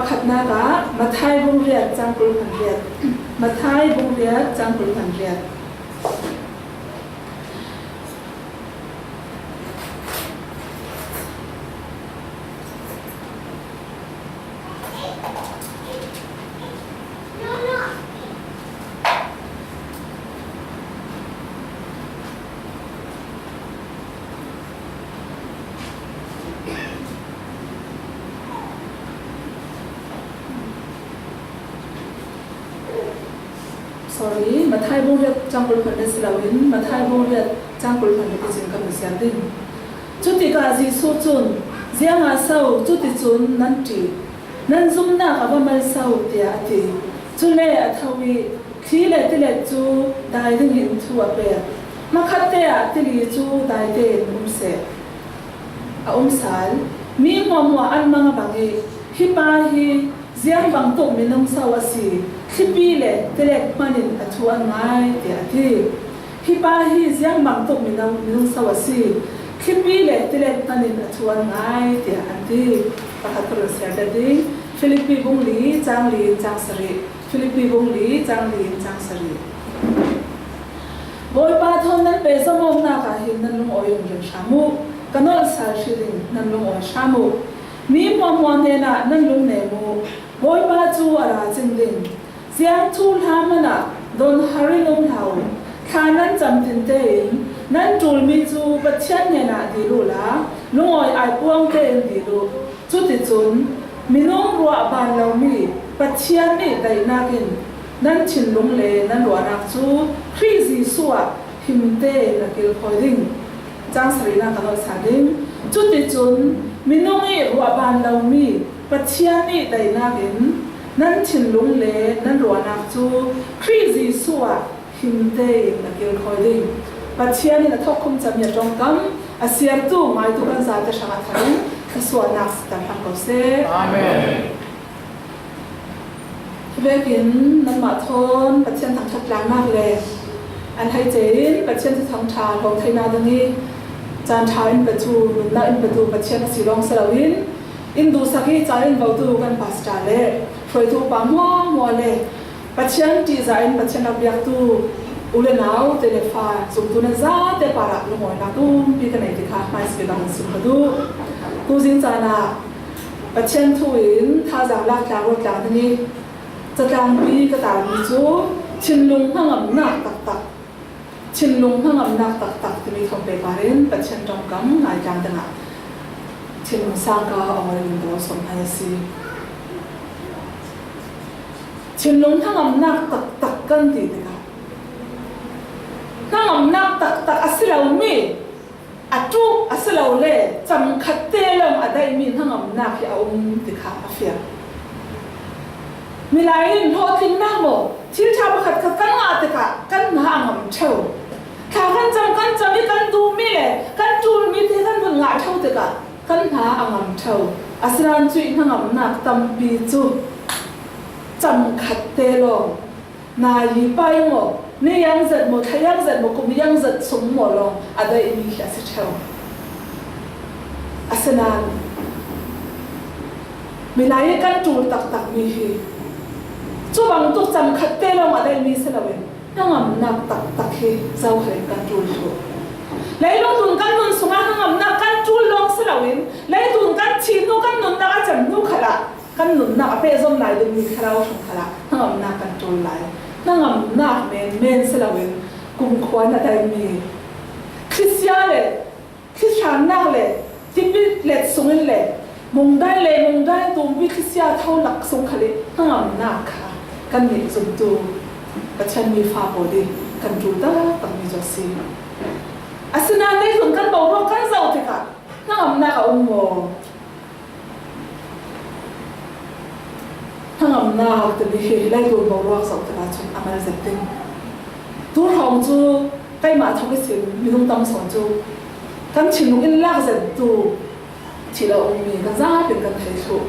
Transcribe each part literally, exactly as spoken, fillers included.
Khatnak ah Matthai bung riat cang kul hman riat. Matthai bung riat cang kul hman riat. Sorry, Matthai bung riat cang kul hman riat si loin, Matthai bung riat cang kul hman riat icin kan siar ding. Cutikah Jesuh cun, "Ziangah so cuticun nan ṭih? Nan zumnak a va mal so," tiah a ti. Cule a tho i, "Thli le tilet cu dai dingin thu a pek. Hmakhatte ah tili cu dai tein um seh. A um sal. Mi hmuahhmuah an mang a bang i, hi pa hi ziang bangtuk minung so a si, thlipi le tilet hman in a thu an ngai," tiah a ti. "Hi pa hi ziang bangtuk minung, minung so a si, thlipi le tilet hman in a thu an ngai," tiah an ti. Pakhat ka run siar ding. Filipi bung li, cang li in cang sarih. Filipi bung li, cang li in cang sarih. "Bawipa thawn nan pehzom awknak ah hin nan lungawi in ring hram uh. Ka nolh sal hri ding nan lungawi hram uh. Mi hmuahhmuah hnenah nan lungnem uh. Bawipa cu a ra cin ding. Ziang thuhla hmanh ah donghar in um hlah uh. Thla nan cam tinte in nan ṭulmi cu Pathian hnenah dil uhla, lungawi aipuang tein dil uh. Cuticun minung ruah ban lomi Pathian nih daihnak in nan thinlung le nan ruahnak cu Khrih Jesuh ah him tein a kilkhawi ding." Cang sarihnak ka nolh sa ding. "Cuticun minung ih ruah ban lomi Pathian nih daihnak in nan thinlung le nan ruahnak cu Khrih Jesuh ah him tein a kilkhawi ding." Pathian in a thawkkhum cami a ṭongkam a siartu ngaitu kan zate hrangah thar in thluasuahnak si ta hram ko seh. Amen. Hi vekin nanmah thawn Pathian thangṭhat tlangnak le an hei cein Pathian thuthang ṭha hlawm theihnak ding i caan ṭha in petu, nunnak in petu Pathian a si lawng si loin, in duhsak i caan in votu kan pastor le hruaitu upa hmuahhmuah le Pathian ṭihzah in Pathian rak biaktu u le nau te le fa zumtu nan zate parah lungawinak tumpi ka nei ti kha hmaisabik ah kan sim ka duh. Tuzing caan ah Pathian thu in thazaang lak tlang ruat tlang ding i catlangpi ka tarmi cu thinlung hnangamnak taktak, thinlung hnangamnak taktak timi thawng pekar in Pathian ṭongkam ngai tlang dingah thinlung sangka awng rengin ka lo sawm hna a si. Thinlung hnangamnak taktak kan ti tikah hnangamnak taktak a si lomi, a ṭuk a si lo le camkhat te lawng a daihmi hnangamnak hi a um ti kha a fiang. Milai in hlawhtlinnak maw, thil ṭha pakhat kha kan ngah tikah kan hna a ngam ṭheu. Thla kan cam, kan cam i kan duhmi le kan ṭulmi te kan vun ngah ṭheu tikah kan hna a ngam ṭheu. Asinain cuih hnangamnak tampi cu camkhat te lawng, nai pai maw, ni yang zet maw, thla yang zet maw, kum yang zet sung maw lawng a daihmi khi a si ṭheu. Asinain milai i kan ṭul taktakmi hi cu bangtuk camkhat te lawng a daihmi si loin hnangamnak taktak hi zohal in kan ṭul thluh. Leilung tlun kan nun sungah hnangamnak kan ṭul lawng si loin, leitlun kan thih hnu, kan nunnak a cem hnu khalah kan nunnak a pehzom lai dingmi thlarau hrawng khalah hnangamnak kan ṭul lai. Hnangamnak menmen si loin kumkhua in a daimi, thlisia le thlihrannak le tipit let sungin le mungdai le mungdai tumpi thlisia tho lak sung khal i hnangamnak kha kannih zumtu Pathian mi fa pawl i kan ṭul taktakmi cu a si. Asinain leitlun kan boruak kan zoh tikah hnangamnak a um maw? Hnangamnak timi hi leitlun boruak zoh tikah cun a mal zet ding. Tu hrawng cu keimah thawk ihsin minung tam sawn cu kan thinlung in lak zettu thil a ummi kan zapi in kan thei thluh.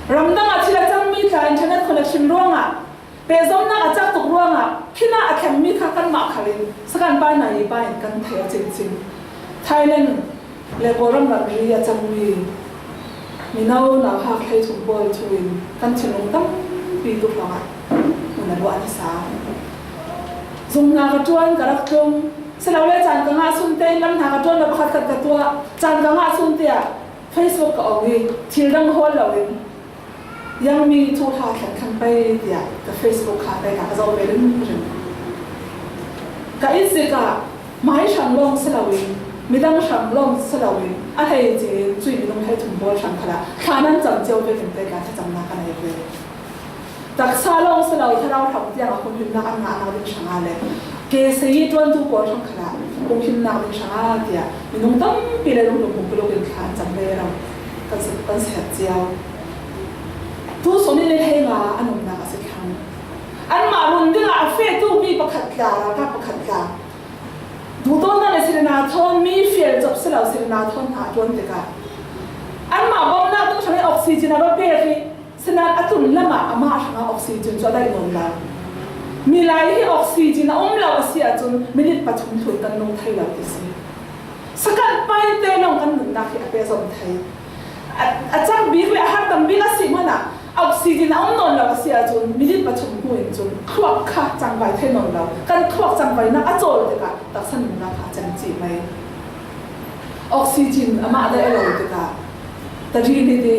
Ramdang ah thil a cangmi tla internet khawh a thleng ruangah, pehzomnak a cak tuk ruangah khin ah a thlengmi kha kanmah khal in sakan pa nai pa in kan thei a cincin. Thailand le Kawlram ramri a cangmi Mino nauhak thei thum pawl thu in kan thinlung tampi tu hrawngah mun a luah nasa. Zumhnak a ṭuan ka rak tlung, si lo le caan ka ngah sun tein lamhnak a ṭuan lo pakhat khat ka tuah. Caan ka ngah sun tiah Facebook ka ong i thil dang hawl loin, "Yang mi thuhla thlen khan pei," tiah ka Facebook kha pei ka zoh ve ringring. Ka inn zik ah mai hram lawng si loin, midang hram lawng si loin, a hleice in cui minung thei thum pawl hram khalah thla nan cam cio vekin pei ka thlacamnak ka nei ve. Taksa lawng si lo, thlarau hram tiang a hun himnak an ngahnak ding hrangah le, ke sei i ṭuantu pawl hram khalah hun himnak ding hrangah tiah minung tampi le lungdum pumpi lokin thla an cam ve lo. Kan si, kan si cio. Tu sun in i hleinga a nunnak a si thlang. Anmah run dingah a fehtu mi pakhat tla, ralkap pakhat tla, duhdawtnak le sirina thawn mi fial cop si lo, sirina thawn hna a ṭuan tikah anmah bawmhnak ding hrangin oxygen a va pek i, sinain a tlun lamah amah hrangah oxygen cu a daih nawn lo. Milai hi oxygen a um lo a si ahcun minit pathum tlun kan nung thei lo ti si. Second paite lawng kan nunnak hi a pehzom thei. A, a cang bik le a hartam bik a si hmanah oxygen a um nawn lo a si ahcun minit pathum hnu in cun thluak kha cangvai thei nawn lo. Kan thluak cangvainak a cawl tikah taksa nunnak kha a cang cih mai. Oxygen amah daih a lo tikah tadih ni ti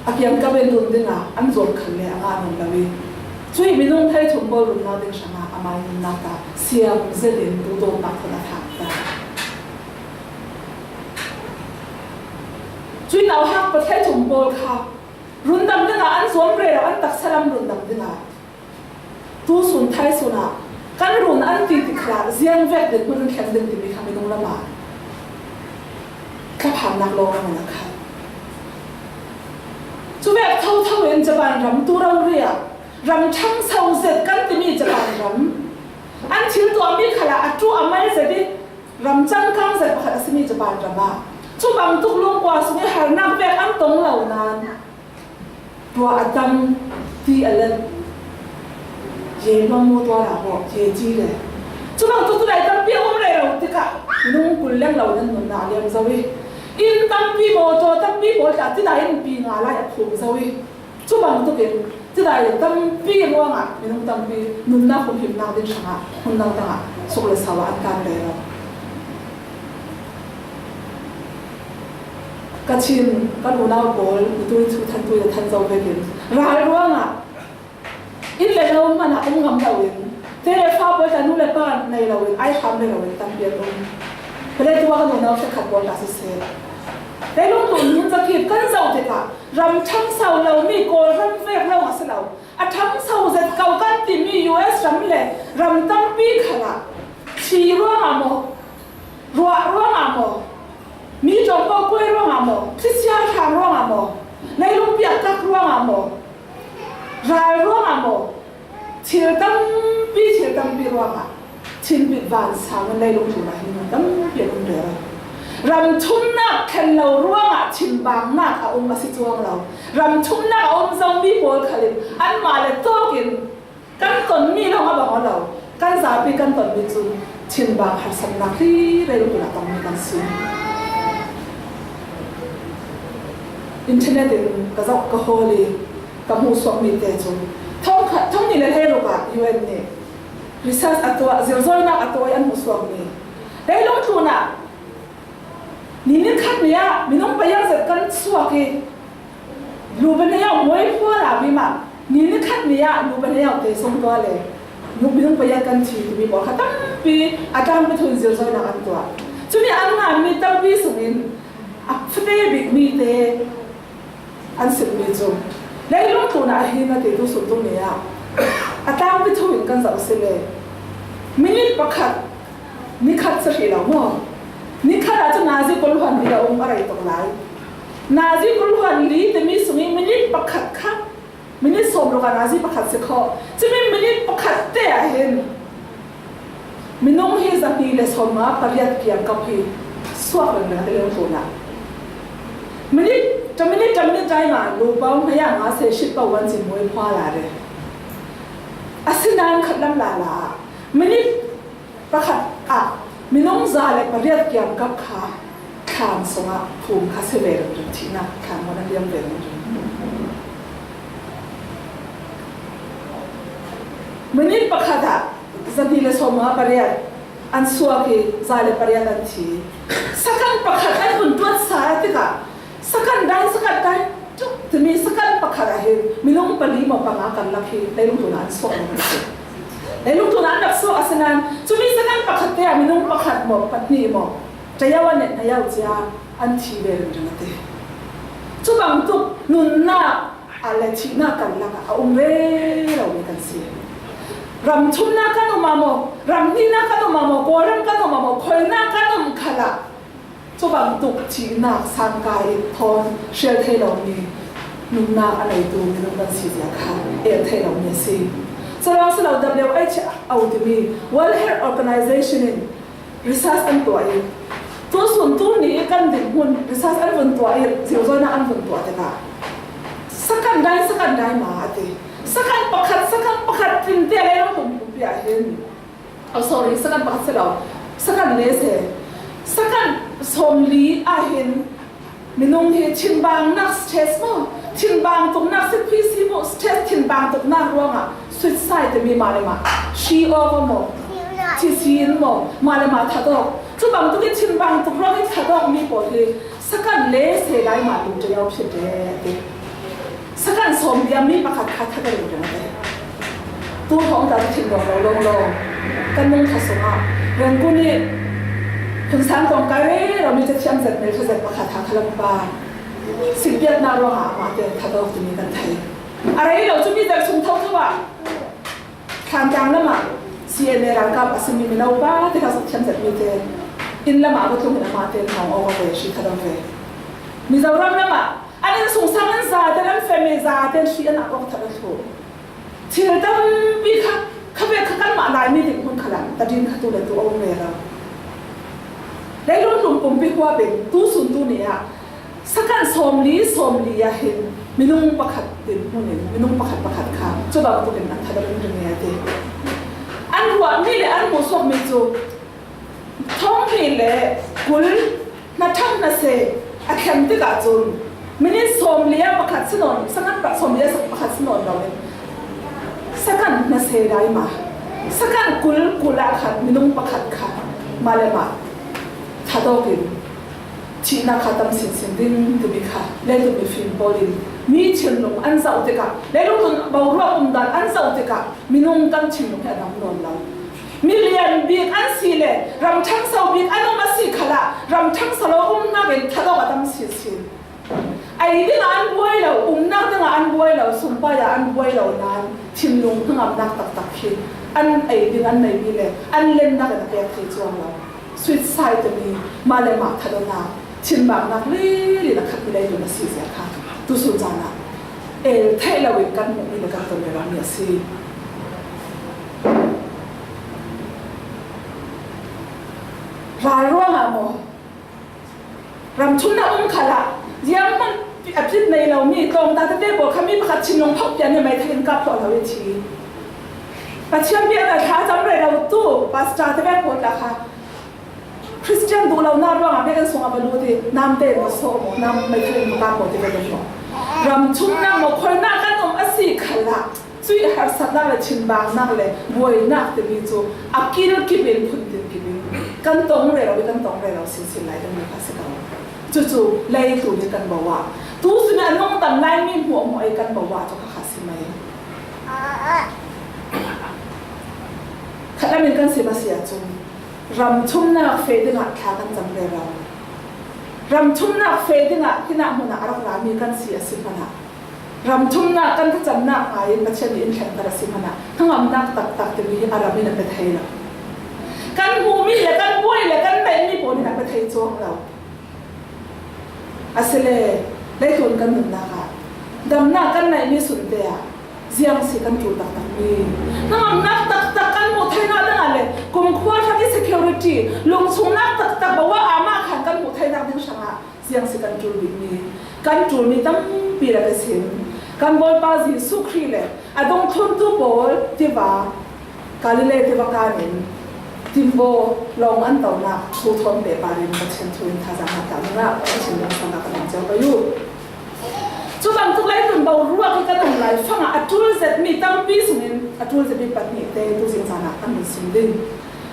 a kiangkap in run dingah an zuam khan le a ngah nawn lo i, cui minung thei thum pawl runnak ding hrangah amai nunnak ta siam zetin duhdawtnak khun a thak ta. Cui nauhak pathum pawl kha rundam dingah an zuam rero, an taksa lam rundam dingah tu sun thai sun ah kan run an ti tik khalah ziang vek din hmun an thleng ding timi kha minung lamah thlaphannak lawng a man a khat. Cuvek thotho in Japan ram tu rori ah ram ṭhangso zet kan timi Japan ram an thil tuahmi khalah a ṭuh a mai zet i ram cangkang zet pakhat a simi Japan ram ah cubangtuk lungkua sung i harnak vek an tong lo nain tuah a tam ti a let, ye luang maw tuah dah maw, ye ci le. Cubangtuk tu lai tampi a um rero tikah minung kul leng lo nan nunnak a liam zo i inn tampi, mawtaw tampi pawl tla tidai in pi nga lai a phum zo i cubangtuk in tidai tampi ruangah minung tampi nunnak humhimnak ding hrangah hmun dangdang ah suk le sau ah an kan rero. Ka Chin, ka unau pawl, mitui thu than tui a than zo vekin ral ruangah inn le lo hmanh ah um ngam loin, te le fa pawl tla nu le pa nei loin, ai hram le loin tampi an um. Pale tu ah ka unau hrekkhat pawl tla siseh, leilung tlun hmun zakip kan zoh tikah ram ṭhangso lomi Kawlram vek lawng a si lo, a ṭhangso zet ko kan timi U S ram le ram tampi khalah thi ruangah maw, ruah ruangah maw, mi ṭawngpawh kuai ruangah maw, thlisia hrang ruangah maw, leilung piaktak ruangah maw, ral ruangah maw, thil tampi, thil tampi ruangah Chin bit van sang in leilung tlun ah hin tampi an um rero. Ram thumnak thlen lo ruangah Chin bangnak a um a si cuang lo. Ram thumnak a um zomi pawl khal in anmah le tawk in kan tonmi lawng a bang aw lo, kan zapi kan tonmi cu Chin bang harsatnak hlei rei lo tunah tongmi kan si. Internet in ka zoh ka hawl i ka hmuhsuakmi te cu thongkhat, thongnih le hleiruk ah U N nih research a tuah, zirzawinak a tuah i an hmuhsuakmi leilung tlun ah ni nikhat ni ah minung pariat zet kan suak i, lu banei au muai phual a mi mah ni nikhat ni ah lu banei au te sung tua le minung pariat kan thi timi pawl kha tampi a tlangpi thu in zirzawinak an tuah. Cumi an nganmi tampi sungin a fate bikmi te an simmi cu leilung tlun ah hin a ti tu sun tung ni ah a tlangpi thu in kan zoh si le minit pakhat, nikhat si hrih lo maw? Nikhat ah cun nazi kul hluan li a um a rei tuk lai. Nazi kul hluan li timi sungin minit pakhat kha, minit sawm ruk ah nazi pakhat si khawh. Cumi minit pakhat te ah hin minung hi zahnih le sawmnga pariat kiangkap hi suak lengmang te leng tlun ah. Minit, ṭa minit, ṭa minit ṭai ma lu pau hmai ah nga se hrit pau an cin muai phual a re. Asinain khat lam lala ah minit pakhat ah minung za le pariat kiangkap kha Thlang sungah phum kha si ve ringring, thihnak thlang kha a liam ve ringring. Minit pakhat ah zahnih le sawmnga pariat an suak i za le pariat an thi. Sakan pakhat an hun tuat sa tikah sakan dai, sakan dai tuk timi sakan pakhat ah hin minung pali maw panga kan lak hi leilung tunah an suak lo a si. Leilung tunah an rak suak a si nain cumi sakan pakhat te ah minung pakhat maw pahnih maw tayau a net hnayau cia an thi ve ringring a ti. Cubangtuk nunnak a le thihnak kan lakah a um rero mi kan si. Ramthumnak kan um ah maw, ramhnihnak kan um ah maw, Kawlram kan um ah maw, khuinak kan um khalah cubangtuk thihnak sangka i thawn hrial thei lomi nunnak a neitu minung kan si zia kha el thei lomi a si. Culang si lo, W H O timi World Health Organization in research an tuah i, tusun tuni kan dinhmun research an vun tuah i, ziuzawnah an vun tuah tikah sakan dai, sakan dai ma a ti. Sakan pakhat, sakan pakhat tinte leilung pumpi ah hin, oh sorry, sakan pakhat si lo, sakan le se, sakan sawmli ah hin minung hi thinbangnak stress maw, thinbang tuknak, sikphi si maw, stress, thinbang tuknak ruangah suicide timi mah le mah, hri awk maw, thisin maw, mah le mah thadawk. Cubangtuk i thinbang tuk ruang i thadawk mi pawl hi sakan le se lai mah lungtayau phit rero a ti. Sakan sawmli ah mi pakhat kha thadawk ringring a ti. Tu hong ka thin lo lo lo lo. Kan nung kha sungah Rangoon i hun sang kong kai rero mi cathiam zet, mel ṭha zet pakhat ha khalam pa sikpiatnak ruangah amah te thadawk timi kan thei. A rei lo cu mi zet sung thotho ah Thantlang lamah C N A ralkap a simi mino pa te kha sak thiam zet mi te inn lamah va tlung in amah te hmang awk a ve, hri thadawk ve. Mizoram lamah an inn sungsang an zate, an family zate hri an ak awk thadawk thluh. Thil tampi kha, kha vek kha kanmah Laimi dinhmun khalam tadin kha tu le tu a um ve lo. Leilung tlum pumpi huap in tu sun tu ni ah sakan sawmli, sawmli ah hin minung pakhat dinhmun in minung pakhat pakhat kha cubangtuk in an thadawk ringring a ti. An ruahmi le an hmuhsuakmi cu thonghnih le kul hnaṭhang hna se a thleng tikah cun minit sawmli ah pakhat si nawn, sakan pakhat sawmli ah pakhat si nawn lo in sakan hna se dai ma, sakan kul, kul ah khan minung pakhat kha mah le mah thadawk in thihnak kha tam sinsin ding timi kha leitlun mifim pawl in mi thinlung an zoh tikah, leilung tlun boruak umdan an zoh tikah minung kan thinlung hi a dam nawn lo. Milian bik an si le ramṭhangso bik an um a si khalah ramṭhangso lo umnak in thadawk a tam sinsin. Ei dingah an buai lo, umnak dingah an buai lo, sumpai ah an buai lo nain thinlung hnangamnak taktak khi an ei ding an neihmi le an lennak in a pek thei cuang lo. Suicide timi mah le mah thadawknak, thinbangnak lili a khatmi leitlun a si zia kha tusun caan ah el theih lo in kan hmuhmi le kan ton rero mi a si. Ral ruangah maw, ramthumnak um khalah zianghman a pit nei lomi tlawngta tete pawl kha mi pakhat thinlung phawk pian in meithal in kap hlawh lo i thi. Pathian bia a thla cam rero tu pastor te vek pawl ta kha Khristian duh lonak ruangah biakinn sungah va lut i namte in va sawh maw, nam meithal in va kap maw ti ve maw? Ramthumnak maw, khuinak kan um a si khalah cuih harsatnak le thinbangnak le buainak timi cu a kil kip in, phuntin kip in kan tong rero i kan tong rero sinsin lai ding mi kha si ko. Cucu leitlun i kan bo ah, tu sun i a nung tam lai mi hmuahhmuah i kan bo ah cu kha kha si mai. Khatlam in kan sim a si ahcun ramthumnak feh dingah thla kan cam rero. Ramthumnak feh dingah hinah hmun ah a rak rami kan si a si hmanah ramthumnak kan thlacamnak ngai in Pathian nih in thlengter a si hmanah hnangamnak taktak timi hi a ram in a pe thei lo. Kan hmuhmi le kan buai le kan neihmi pawl in a pe thei cuang lo. Asile leitlun kan nunnak ah damnak kan neihmi sunte ah ziang si kan ṭul taktakmi? Hnangamnak taktak kan hmuh theinak dingah le kumkhua hrang i security, lungchungnak taktak bo ah amah khan kan hmuh theinak ding hrangah ziang si kan ṭul bikmi? Kan ṭulmi tampi rak i sim. Kan Bawipa Jesuh Khrih le a dungthluntu pawl tiva Galilee tiva kan in Timbaw lawng an tonak thu thawn pehpar in Pathian thu in thazaang ngah ta dingah Pathian langsang ah ka dam cio ka yu. Cu bantuk lei nun boruak i kan um lai fangah a ṭul zetmi tampi sungin a ṭul zetmi pahnih te tu zingzan ah kan nun sim ding.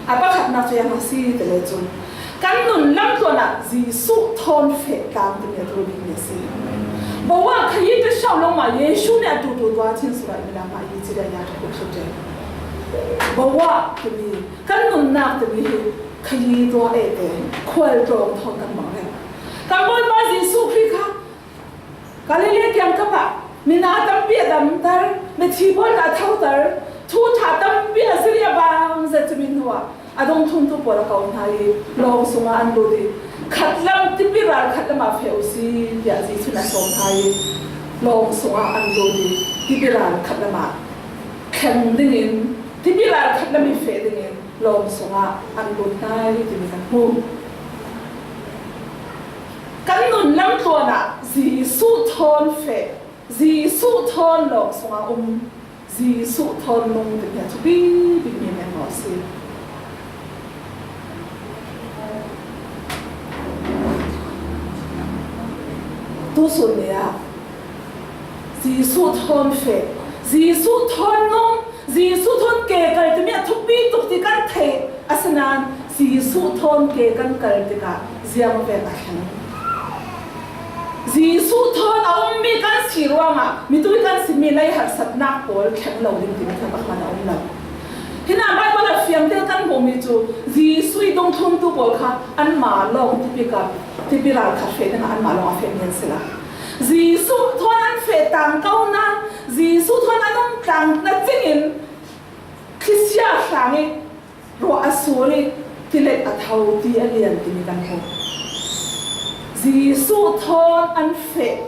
A pakhatnak cu ziang a si ti le cun, kan nun lamtluan ah Jesuh thawn feh tlang timi a ṭul bikmi a si. Boruak kha i ṭhasau lawngmah Jesuh nih a ṭuṭu tua chin surai mi lawngmah i ci dai ya ṭha kut ṭhut ṭe. Boruak timi kan nunnak timi hi khayi tua eh te khual tlawng thawn kan bang reng. Kan Bawipa Jesuh Khrih kha Galilee kiangkap ah mina tampi a damter, mithi pawl a thoter, thu ṭha tampi a zirh i a bang zet cumi hnuah a dungthluntu pawl a ko hna i lawng sungah an lut i khatlam tipi ral khatlam ah feh u si tiah Jesuh in a sawm hna i lawng sungah an lut i tipi ral khatlam ah thleng dingin, tipi ral khatlam i feh dingin lawng sungah an lut hna i timi kan hmu. Kan nun lamtluan ah Jesuh thawn feh, Jesuh thawn lawng sungah um, Jesuh thawn nung timi a thupi bikmi men maw a si. Tusun ni ah Jesuh thawn feh, Jesuh thawn nung, Jesuh thawn ke kal timi a thupi tuk ti kan theih asinain Jesuh thawn ke kan kal tikah ziang vek a thleng? Jesuh thawn a ummi kan si ruangah mitui kan simi lei harsatnak pawl thleng lo ding timi kha a hman a um lo. Hinah Baibal a fiang te kan hmuhmi cu Jesuh i dungthluntu pawl kha anmah lawng tipi kap, tipi ralkhat feh dingah anmah lawng a fehmi an si lo. Jesuh thawn an feh tang ko nain Jesuh thawn an um tlang na cingin khrihfa hlang i ruah a sur i tilet a tho ti a lian timi kan hmu. Jesuh thawn an feh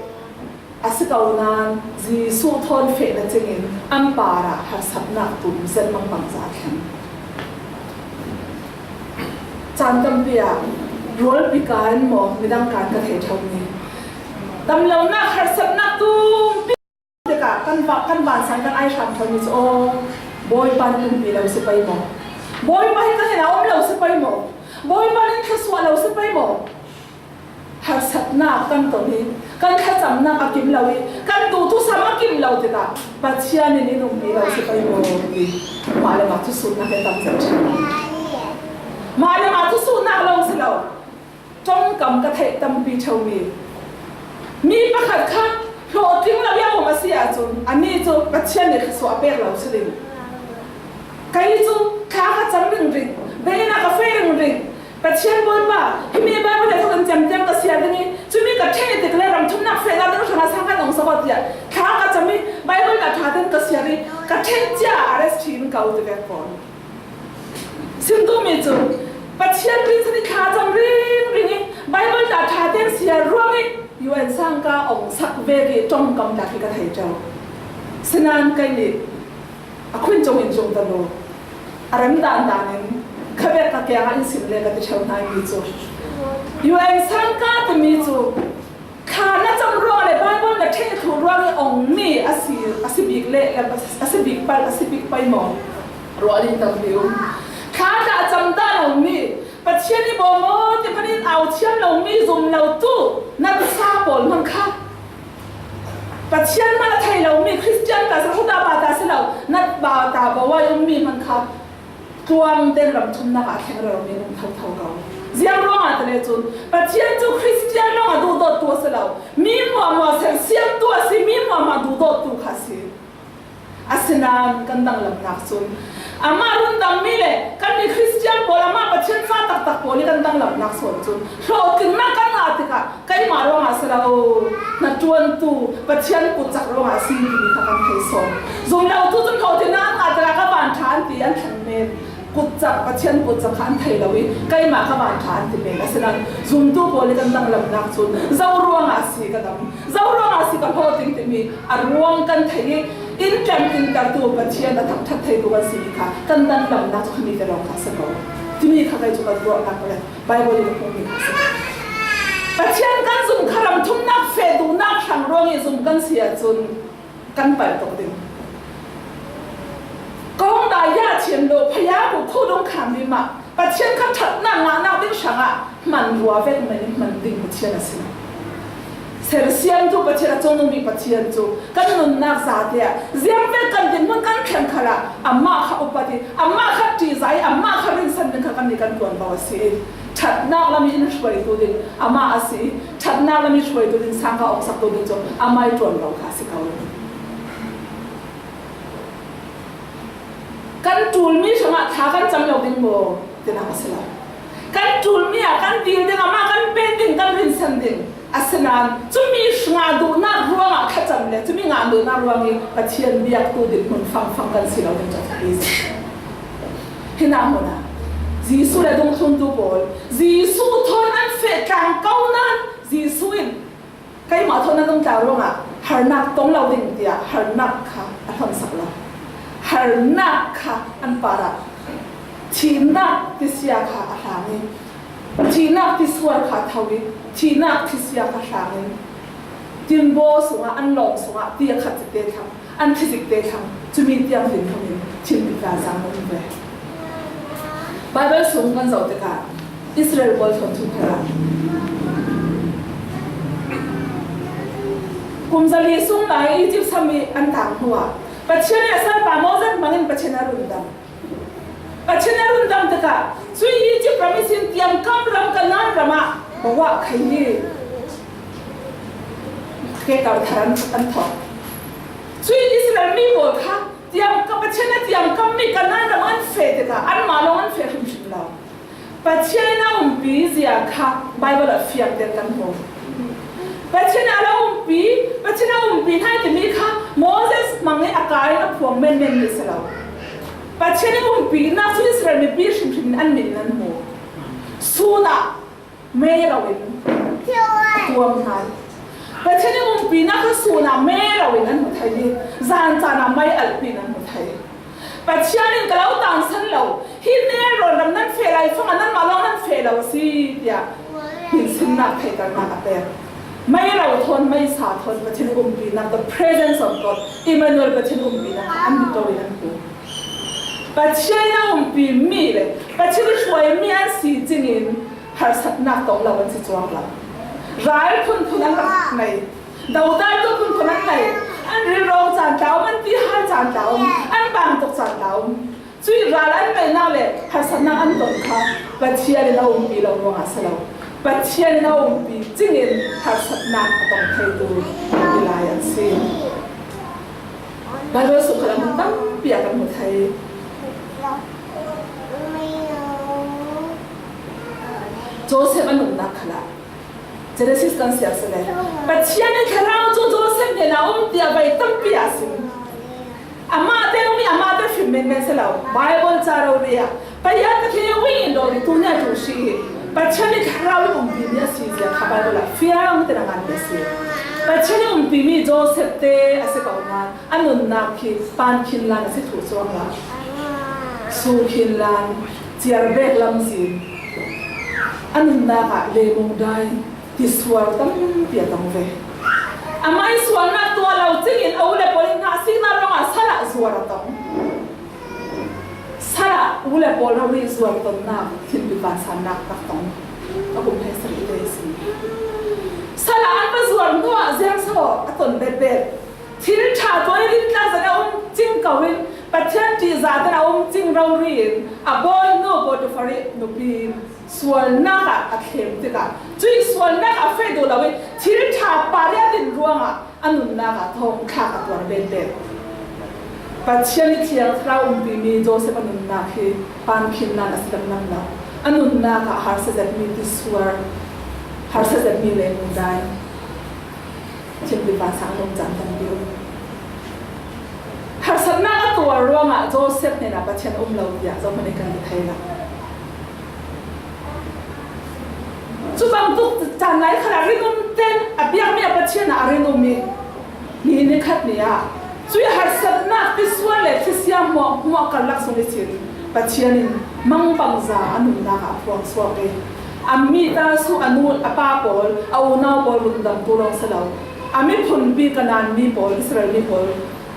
a si ko nain Jesuh thawn feh na cingin an parah harsatnak tum zet mangbangza a thleng. Caan tampi ah rualpi kan maw midang kan ka thei ṭhami damlonak harsatnak tumpi tikah kan va-, kan vansan kan ai hram ṭhami cu, aw, Bawipa nih umpi lo si pei maw? Bawipa hi kan hnenah a um lo si pei maw? Bawipa nih thluasuah lo si pei maw? Harsatnak kan ton i kan thlacamnak a kim lo i kan duhthusam a kim lo tikah Pathian in in umpi lo si pei maw ti mah le mah thusuhnak he tam zet ṭheu. Mah le mah thusuhnak lo si lo. Ṭongkam ka theih tampi ṭheumi mi pakhat kha hlawhtling lo i a um a si ahcun, anih cu Pathian nih thluasuah a pek lo si ding. Kei cu thla ka cam ringring, biakinn ah ka feh ringring, Pathian Bawipa, himi Baibal nih thawk in cem tiang ka siar ding i, cumi ka ṭheh tik le ramthumnak fehnak ding hrangah sang kan ong sak aw tiah thla ka cam i Baibal hna ṭha tein ka siar i, ka ṭheh cia R S T in ka u ti vek fawn. Sim duhmi cu Pathian rinsan i thla cam ringring i Baibal hna ṭha tein siar ruang i U N sangka ong sak vek i ṭongkam tlak hi ka thei ṭeu. Sinain kei nih a khun cung in cung ta law, a rem dan dan in khavek ka kiangah in sim le ka ti ṭheu hna mi cu U N sangka timi cu thla na cam ruang le Baibal na ṭheh thluh ruang i ongmi a si, a si bik le, a si bik pal, a si bik pei maw? Ruah ding tampi um. Thla tla cam ta lomi, Pathian i bawm aw ti hmanh in au thiam lomi zumlotu natsa pawl hmanh kha, Pathian hmanh a thei lomi Khristian ta si lo, Huda bata si lo, nat bata bawa i ummi hmanh kha tluang den ramthumnak ah thleng rero mi an um thotho ko. Ziang ruangah ti le cun Pathian cu Khristian lawng a duhdawttu a si lo, mi hmuahhmuah sersiamtu a si, mi hmuahhmuah duhdawttu kha a si. Asinain kan danglamnak cun amah rundammi le kannih Khristian pawl, amah Pathian fa taktak pawl i kan danglamnak sawn cun hlawhtlinnak kan ngah tikah keimah ruangah a si lo, hnaṭuantu Pathian kutcak ruangah a si timi kha kan thei sawn. Zumlotu cun hlawhtlinnak an ngah tikah ka van ṭha an ti, an thleng men. Kutcak, Pathian kutcak kha an thei lo i keimah ka van ṭha an ti men. Asinain zumtu pawl i kan danglamnak cun zo ruangah a si ka dam, zo ruangah a si ka hlawhtling timi a ruang kan thei i, in tlemtlintertu Pathian a thangṭhat theitu kan si mi kha kan danglamnak cu khami te lawng kha a si ko. Timi kha kei cu kan ruahnak le Baibal i ka hmuhmi kha a si. Pathian kan zum kha ramthumnak feh duhnak hrang ruang i zum kan si ahcun kan palh tuk ding. Kong dai ah Pathian lo phaya ko kho dong kham mi mah. Pathian kha ṭhatnak ngahnak ding hrangah hman rua vek mai in hman ding Pathian a si. Sersiamtu Pathian, a cungnung bik Pathian cu kan nunnak zate ah ziang vek kan dinhmun kan thleng khalah amah kha upat i, amah kha ṭihzah i, amah kha rinsan ding kha kannih kan ṭuanvo a si i, ṭhatnak lam i in hruaitu ding amah a si i, ṭhatnak lam i hruaitu ding sangka awksaktu ding cu amah i ṭuanvo kha a si ko. Kan ṭulmi hrangah thla kan cam lo ding maw? Tinak a si lo. Kan ṭulmi ah kan dil ding, amah kan pek ding, kan rinsan ding. Asinain cumi hrangah duhnak ruangah thlacam le cumi ngah duhnak ruang i Pathian biaktu dinhmun fangfang kan si lo ding cu a si. Hi nak hmun ah Jesuh le dungthluntu pawl, Jesuh thawn an feh tlang ko nain Jesuh in keimah thawn nan um tlang ruangah harnak tong lo ding tiah harnak kha a hlonsak lo. Harnak kha an parah thihnak tisia kha a hlang i, thihnak tisuar kha a tho i, thihnak tisia kha hlang in, timbaw sungah, an lawng sungah ti a khat te thlang, an thizikte thlang, cumi tiang dinhmun in thimpi tla zang an um ve. Baibal sung kan zoh tikah Israel pawl thawn thu khalah kum zali sung lai Egypt sam i an tang hnuah Pathian i a salpa Moses hmangin Pathian a rundam. Pathian a rundam tikah cui Egypt ram ihsin tiamkam ram Kanaan ram ah bawa khai hi. Ke kar thar an, an thawk. Cui Israel mi pawl kha tiamkam, Pathian a tiamkammi Kanaan ram an feh tikah anmah lawng an feh hrimhrim lo. Pathian in a umpi zia kha Baibal ah fiang tein kan hmu. Pathian in a la umpi, Pathian a umpi hna timi kha Moses hmang i a ka in a phuang menmen mi si lo. Pathian i umpinak cu Israel mipi hrimhrim in an min nan hmu. Sun ah mei lo in a tuam hna. Pathian i umpinak kha sun ah mei lo in an hmu thei i, zan caan ah mei alpi in an hmu thei. Pathian in ka lo tansan lo, hi Nin rawn ram nan feh lai fangah nanmah lawng nan feh lo a si, tiah hminsinnak theihternak a pek. Mei lo thawn, meisa thawn Pathian umpinak, the presence of God, Emmanuel Pathian umpinak an mit lo in an hmu. Pathian a umpi mi le Pathian i hruai mi an si cingin harsatnak tong lo an si cuang lo. Ral phunphun an rak nei. Dodal tu phunphun an nei. An rilrawng caan tla um, an tihal caan tla um, an bangtuk caan tla um. Cui ral an neihnak le harsatnak an ton kha Pathian in a umpi lo ruangah a si lo. Pathian in a umpi cingin harsatnak a tong theitu milai an si. Baibal sung khalam tampi ah kan hmu thei. Joseph a nunnak khalah Genesis kan siar si le Pathian in thlarau cu Joseph hnenah um tiah vai tampi ah a sim. Amah te um i amah te fim menmen si lo. Baibal ca rori ah paya Pathian i ui in dawr i tu nia tu si i Pathian i thlarau i umpi mi a si zia kha Baibal ah fiang te nangan mi a si. Pathian i umpi mi Joseph te a si ko nain a nunnak khi pan khin lan a si thu cuang lo. Su khin lan, ciar bek lamzin. A nunnak ah lemung dai, tisuar tampi a tong ve. Amah i sualnak tuah lo cingin a u le pawl i hnahsiknak ruangah sal ah zuar a tong. Sal ah u le pawl rori zuar tonnak, thimpi vansannak rak tong. A kum hleisarih te a si. Sal ah an va zuar hnuah ziangso a ton betbet. Thil ṭha tuah i rintlak zat a um cing ko in Pathian ṭihzah ten a um cing rori in a bawi nu Potifar i nupi in sualnak ah a thlem tikah cui sualnak ah a feh duh lo i thil ṭha pariat in ruangah a nunnak ah thawngthlak a tuar betbet. Pathian i thiang thlarau umpimi Joseph a nunnak hi pan khin nan a si lamlam lo. A nunnak ah harsa zetmi tisuar, harsa zetmi lengdai, thimpi vansan a um caan tampi um. Harsatnak a tuar ruangah Joseph hnenah Pathian a um lo tiah zohhmanh in kan ti thei lo. Cu bantuk caan lai khalah rinum ten a biakmi a Pathian ah a rinum i ni nikhat ni ah cui harsatnak tisuar le thlisiam hmuahhmuah karlak sung ihsin Pathian in mangbangza a nunnak ah a phuang suak i a mi ta su a nu a pa pawl a unau pawl rundamtu lawng si lo, a miphunpi Kanaan mi pawl, Israel mi pawl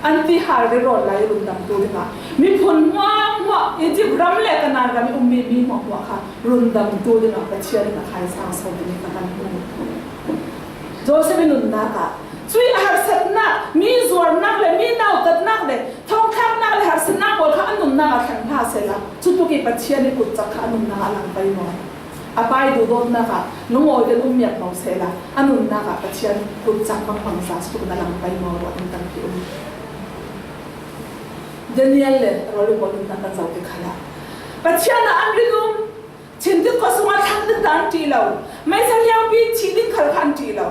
An ti hal rirawn lai i rundamtu dingah, miphun hmuahhmuah, Egypt ram le Kanaan ram i ummi mi hmuahhmuah kha rundamtu dingah Pathian in a khai sang sawn ding kha kan hmu. Joseph i nunnak ah cui a harsatnak, mi zuarnak le mi nautatnak le thawngthlaknak le harsatnak pawl kha a nunnak ah thlen hlah sehla, cutuk i Pathian i kutcak kha a nunnak ah a lang pei maw? A pa i duhdawtnak ah lungawi ten um miak maw sehla, a nunnak ah Pathian kutcak bangbangza cutuk in a lang pei maw ruah ding tampi um. Daniel le a rualpi pawl nunnak kan zoh tikhalah, Pathian ah an rinum, Chintit khuasung ah thlang ding dah an ṭih lo, meisa liaupi thih ding khal kha an ṭih lo.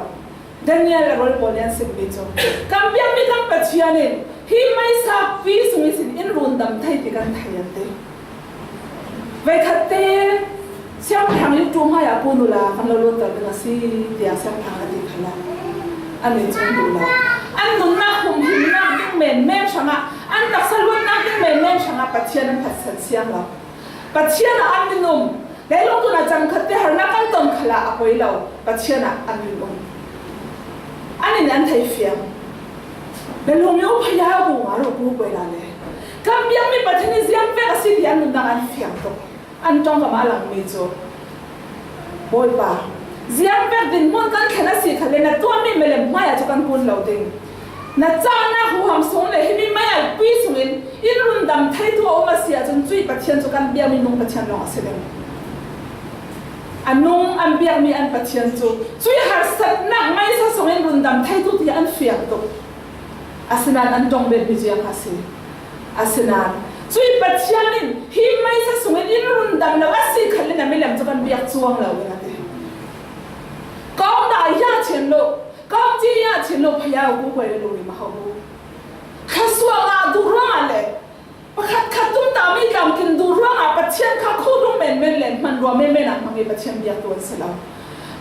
Daniel le a rualpi pawl nih an simmi cu, kan biakmi kan Pathian in hi meisa pi sung ihsin in rundam thei ti kan thei, an ti. Voikhat te siangpahrang YouTube hmaiah pun uhla kan lo luatter ding a si, tiah siangpahrang a ti khalah an i cung duh lo. An nunnak humhimnak ding menmen hrangah, an taksa luatnak ding menmen hrangah Pathian an phatsan siang lo. Pathian ah an min um, leilung tunah cangkhat te harnak an ton khalah a poi lo, Pathian ah an min um. An in an thei fiang. Bialung yo phaya bu nga ro bu poi la le. Kan biakmi Pathian hi ziang vek a si ti an nunnak an fiang tuk. An ṭongkam a langmi cu, Bawipa, ziang vek dinhmun kan thlen a si kha le, na tuahmi milem hmaiah cu kan kun lo ding. Na cahnak huham sung le himi meialpi sungin in rundam theitu a um a si ahcun, cui Pathian cu kan biakmi nung Pathian lawng a si ding. A nung an biakmi an Pathian cu cui harsatnak meisa sungin rundam theitu tiah an fiang tuk. Asinain an ṭong bet mi ziang a si. Asinain cui Pathian in hi meisa sungin in rundam lo a si kha le, na milem cu kan biak cuang lo ding a ti. Kong dah ya chin lo, kong ci ya chin lo, phaya u ku kuai lo i ma ho bu. Thluasuah ngah duh ruangah le pakhat khat tum ta mi tlamtlin duh ruangah Pathian kha khuldung menmen le hmanrua menmen ah hmang i Pathian biaktu an si lo.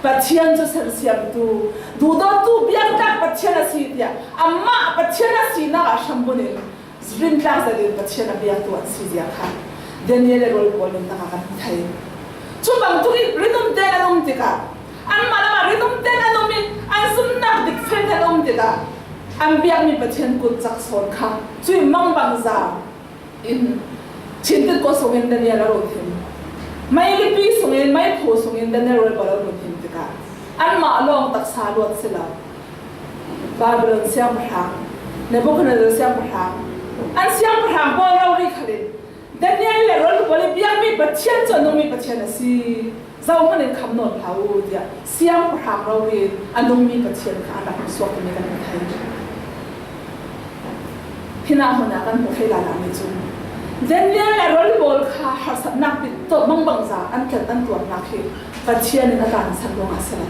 Pathian cu sersiamtu, duhdawttu, biaktlak Pathian a si tiah amah Pathian a sinak ah hrambun in rintlak zetin Pathian a biaktu an si zia kha Daniel le rualpi pawl nunnak ah kan hmu thei. Cu bangtuk i rinum tein an um tikah, anmah lamah rinum tein an um i an zumnak dik fel tein an um tikah, an biakmi Pathian kutcak sawn kha cui mangbangza in Chintit khuasung in Daniel a run him. Meilipi sungin, meiphu sungin Daniel rualpi pawl a run him tikah, anmah lawng taksa luat si lo. Babylon siangpahrang, Nebuchadnezzar siangpahrang, an siangpahrang pawl rori khal in Daniel le rualpi pawl i biakmi Pathian cu a nungmi Pathian a si. Zohhmanh in kham nawn hlah u, tiah siangpahrang rori in a nungmi Pathian kha an rak hmuhsuak timi kan hmu thei. Hinah hmun ah kan hmuh thei lala mi cu Daniel le rualpi pawl kha harsatnak bit tawh mangbangza an tlat an tuarnak hi Pathian in a dansan ruangah a si lo.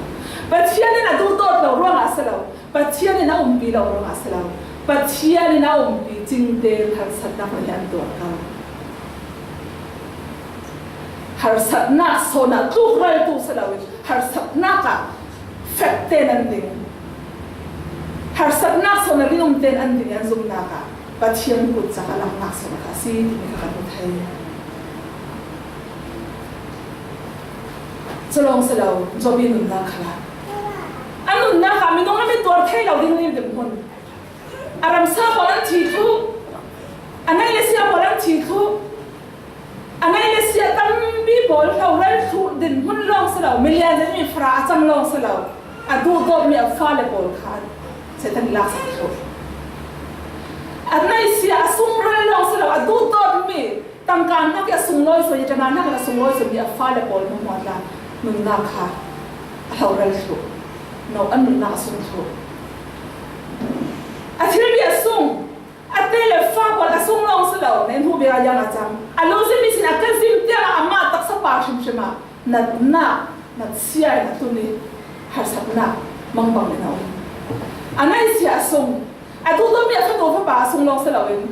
Pathian in a duhdawt lo ruangah a si lo. Pathian in a umpi lo ruangah a si lo. Pathian in a umpi cingte harsatnak nih an tuar ko. Harsatnak sawn ah tluk raltu si loin harsatnak ah fek tein an ding. Harsatnak sawn ah rinum tein an ding i an zumnak ah Pathian kutcak a langnak sawn kha a si timi kha kan hmu thei. Cu lawng si lo, Job i nunnak khalah a nunnak ah minung lam i tuar thei lo ding nih dinhmun. A ramsa pawl an thi thluh, a nai le sia pawl an thi thluh, a nai le sia tampi pawl hloral thluh dinhmun lawng si lo, milian in mi fara a cang lawng si lo, a duhdawtmi a fale pawl kha Satan laksak thluh. A nai sia a sungral lawng si lo, a duhdawtmi tangka hnak i a sunglawi sawi, i ṭana hnak in a sunglawi sawi mi a fale pawl hmuahhmuah tla nunnak kha a hloral thluh. No, an nunnak a sung thluh. A thilri a sung, a te le fa pawl a sung lawng si lo, na in hmuh bik ah yang a cang. A lo zim ihsin a ka zim tiang ah amah taksa pa hrimhrim ah natnak, natsia in a tun i harsatnak mangbang in a um. A nai sia a sung, a duhdawtmi a fanu fapa a sung lawng si loin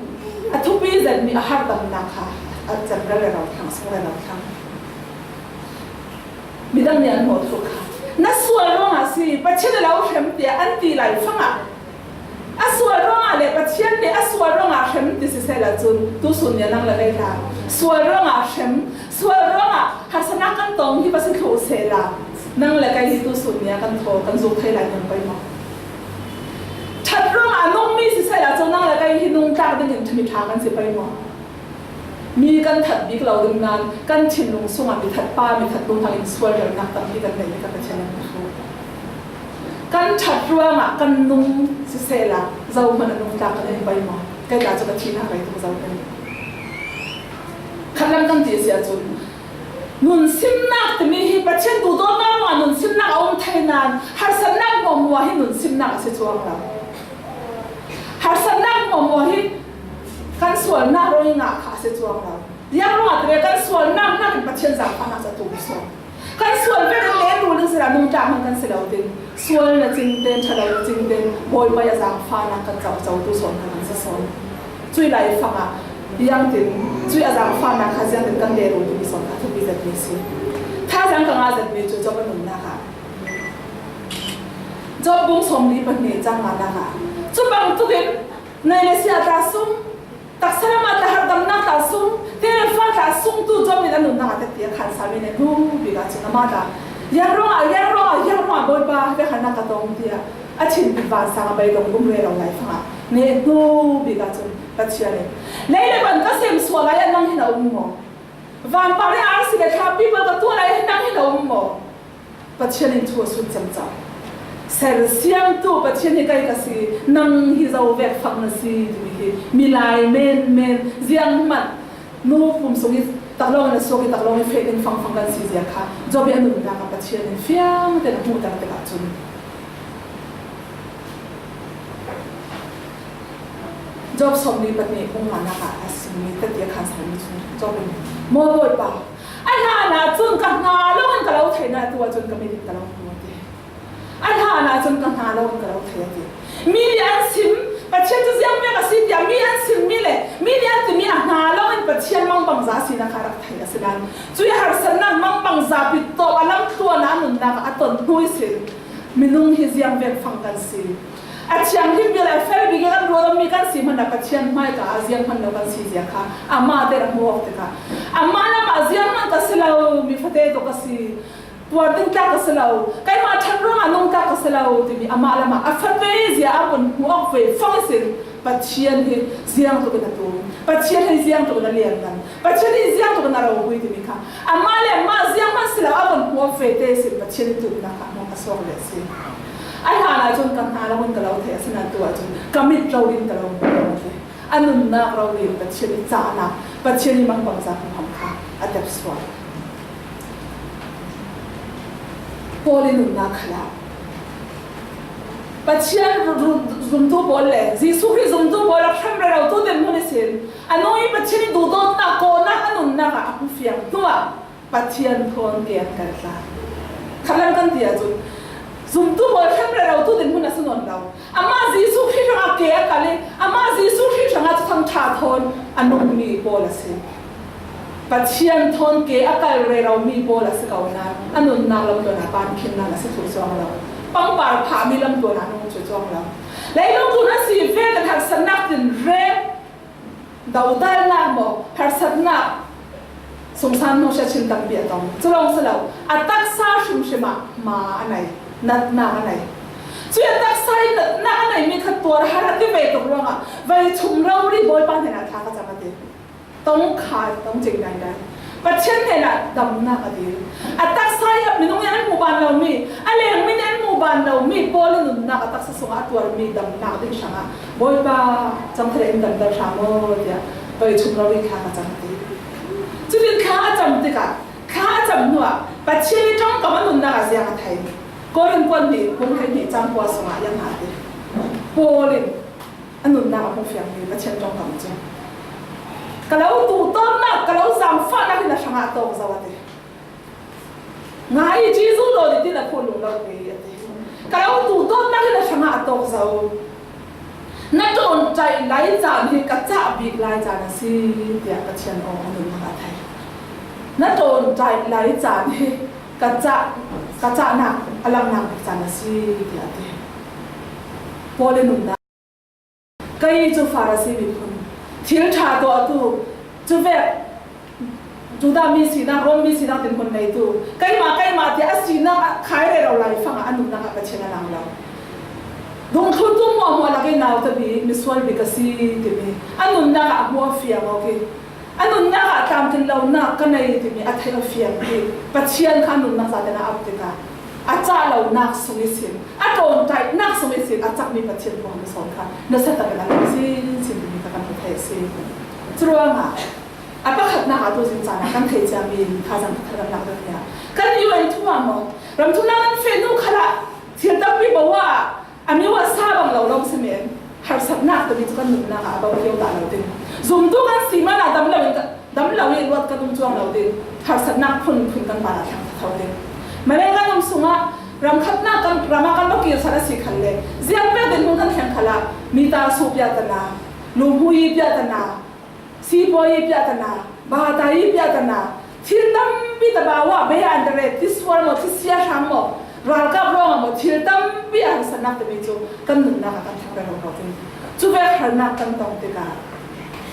a thupi zetmi a harhdamnak kha a cem rel le rau thlang, a sung rel rau thlang. Midang nih an hmuh thluh kha, na sual ruangah a si, Pathian a lo hrem tiah an ti lai fangah, a sual ruangah le Pathian nih a sual ruangah hrem ti sisehla cun tusun nih a nang le kei hla sual ruangah hrem, sual ruangah harsatnak kan tong hi va si thluh sehla, nang le kei hi tusun nih a kan thaw, kan zuk thei lai ning pei maw? Ṭhat ruangah a nungmi siseh Tua cu nang le kei hi nungtlang dingin ṭhami ṭha kan si pei maw? Mi kan that bik lo ding nain kan thinlung sungah mi that pa, mi that nu hmangin sualnak tampi kan neih mi kha Pathian in a hru. Kan ṭhat ruangah kan nung sisehla, zohman a nungtlang kan um pei maw? Kei ta cu ka thihnak rei tuk zo kan. Khatlam kan ti a si ahcun, nunsimnak timi hi Pathian duhdawtnak ruangah nunsimnak a um thei nain, harsatnak hmuahhmuah hi nunsimnak a si cuang lo. Harsatnak hmuahhmuah hi kan sualnak ruang i ngah kha a si cuang lo. Ziang ruangah ti le kan sualnak nakin Pathian zaangfahnak cu a tum sawn. Kan sual vekin leng rul ding si lo, nungtlang hmang kan si lo ding. Sual na cingten, ṭhalo na cingten, Bawipa a zaangfahnak kan cohcohtu sawn kha kan si sawn. Cui lai fangah, ziangtin, cui a zaangfahnak kha ziangtin kan leng rul ding sawn kha thupi zetmi si. Thazaang ka ngah zetmi cu Job a nunnak ah, Job bung sawmli pahnih cang nganak ah, cu bangtuk in nai le sia tla sung, taksa lam ah tla harhdamnak tla sung, te le fa tla sung tu Job nih a nunnak ah tete a khan sami nih hnu bik ah cun amah tla, ziang ruangah, ziang ruangah, ziang ruangah Bawipa, biakhalnak ka tong tiah a thinpit vansang a beidong um rero lai fangah nih hnu bik ah cun Pathian in, lei le van ka sem sual lai ah nang hin a um maw? Van parih arsi le thlapi pawl ka tuah lai ah nang hin a um maw? Pathian in thu a sut ciamco. Sersiamtu Pathian hi kei ka si, nang hi zo vek fang na si, timi hi milai menmen, zianghmanh, nu pum sung i taklawng in a suak i taklawng i feh ding fangfang kan si zia kha Job i a nunnak ah Pathian in fiang tein a hmuhter tikah cun, Job sawmli pahnih bung nganak ah a simi tete a khan sami cun Job in, maw Bawipa, a hlan ah cun ka hna lawngin ka lo thei nain atu ah cun ka mit in ka lo hmu, a ti. A hlan ah cun ka hna lawngin ka lo thei, a ti. Mi nih an sim, Pathian cu ziang vek a si tiah mi an sim mi le mi nih an timi a hna lawngin Pathian mangbangza a sinak kha a rak thei a si nain, cui harsatnak mangbangza pi tawk a lamtuan ah a nunnak ah a ton hnu ihsin minung hi ziang vek fang kan si. A thianghlim bik le a fel bik i kan ruat awmi kan si hmanh ah Pathian hmaika ah ziang hman lo kan si zia kha amah te a hmu awk tikah, amah lam ah ziang hman ka si lo, mi fate tuk ka si, tuar ding tlak ka si lo, keimah ṭhat ruangah nung tlak ka si lo timi amah lam ah a fate zia a vun hmu awk ve fang ihsin Pathian hi ziang tuk in a tum, Pathian hi ziang tuk in a lianngan, Pathian hi ziang tuk in a rohhui timi kha amah le amah ziang hman si lo a vun hmu awk ve te ihsin Pathian i tumnak ah hmuh a suak ve a si. A hlan ah cun ka hna lawngin ka lo thei, asinain tu ah cun ka mit rori in ka lo hmu, a ti. A nunnak rori in Pathian i cahnak, Pathian i mangbangza huham kha a tepsuak. Paul i nunnak khal ah Pathian ru-, ru-, zumtu pawl le Jesuh Khrih zumtu pawl a hrem rero tu dinhmun ihsin a nu i Pathian i duhdawtnak, kawhnak a nunnak ah a hmu fiang hnuah Pathian thawn ke an kal hna. Khatlam kan ti ahcun, zumtu pawl hrem rero tu dinhmun a si nawn lo. Amah Jesuh Khrih hrangah ke a kal i, amah Jesuh Khrih hrangah Thuthang ṭha thawn a nungmi pawl a si. Pathian thawn ke a kal rero mi pawl a si ko nain, a nunnak lamtuan ah pan khin nan a si thluh cuang lo. Pangpar phahmi lamtuan ah a nung cu cuang lo. Leilung tlun a si vekin harsatnak tinreng, dodalnak maw, harsatnak, sungsan hnu hriathin tampi a tong. Cu lawng si lo, a taksa hrimhrim ah hma a nei, natnak a nei. Cui a taksa i natnak a neimi kha tuar har a ti ve tuk ruangah, vei chum rori Bawipa hnenah thla ka cam, a ti. Tong kha, tong cing daidai. Pathian hnenah damnak a dil. A taksa i a minung in an hmuh ban lomi, a lengmi nih an hmuh ban lomi Paul i nunnak a taksa sungah a tuarmi damnak ding hrangah, Bawipa, cang thla in damter hram aw, tiah vei chum rori thla ka cam, a ti. Cutin thla a cam tikah, thla a cam hnuah Pathian i ṭongkam a nunnak ah ziang a thei. Korin kuat nih, bung hleihnih cang kua sungah ziang a ti. Paul in a nunnak a hmuh fiangmi Pathian ṭongkam cu, ka lo duhdawtnak, ka lo zaangfahnak in a hrangah a tawk zo, a ti. Ngai, Jesuh daw dih ti na khualung lo ve, a ti. Ka lo duhdawtnak in a hrangah a tawk zo. Na ṭawnṭaih lai caan hi ka cah bik lai caan a si, tiah Pathian aw a nunnak a thei. Na ṭawnṭaih lai caan hi ka cah, ka cahnak a langnak bik caan a si, tiah a ti. Paul i nunnak. Kei cu Farasi miphun, thil ṭha tuahtu, cuvek Judah mi sinak, Rom mi sinak dinhmun neitu, keimah, keimah tiah a sinak a khai rero lai fangah a nunnak ah Pathian a lang lo. Dungthluntu muahmuah lak i nau tabi misual bik a si timi a nunnak ah a hmu a fiang awk i a nunnak ah tlamtlin lonak ka nei timi a theih a fiang hi. Pathian kha a nunnak zate na ap tikah a cah lonak sung ihsin, a ṭawnṭaihnak sung ihsin a cakmi Pathian khuakham sawn kha nasa takin a lam sinsin timi kha kan hmu thei a si. Curuangah a pakhatnak ah tuzing caan ah kan theih ciami in thazang pakhat kan lak deuh hi a, kan U N thu ah maw, ramthumnak kan feh hnu khalah thil tampi bo ah a mi uah sa bang lo lawng si men, harsatnak timi cu kan nunnak ah a bang kio dah lo ding. Zumtu kan si man ah dam lo in, dam lo i luat kan um cuang lo ding. Harsatnak phunphun kan parah thlang tho ding. Malay kan um sungah ramkhatnak kan, ram ah kan va kilsat a si khalle, ziang pek dinhmun kan thleng khalah, mi ta su piahtana, luhmui piahtana, sipuai piahtana, bata piahtana, thil tampi tabau ah bei an ret, tisuar maw, thisia hrang maw, ralkap ruang maw, thil tampi a harsatnak timi cu kan nunnak ah kan thlak rero ko ding. Cu vek harnak kan tong tikah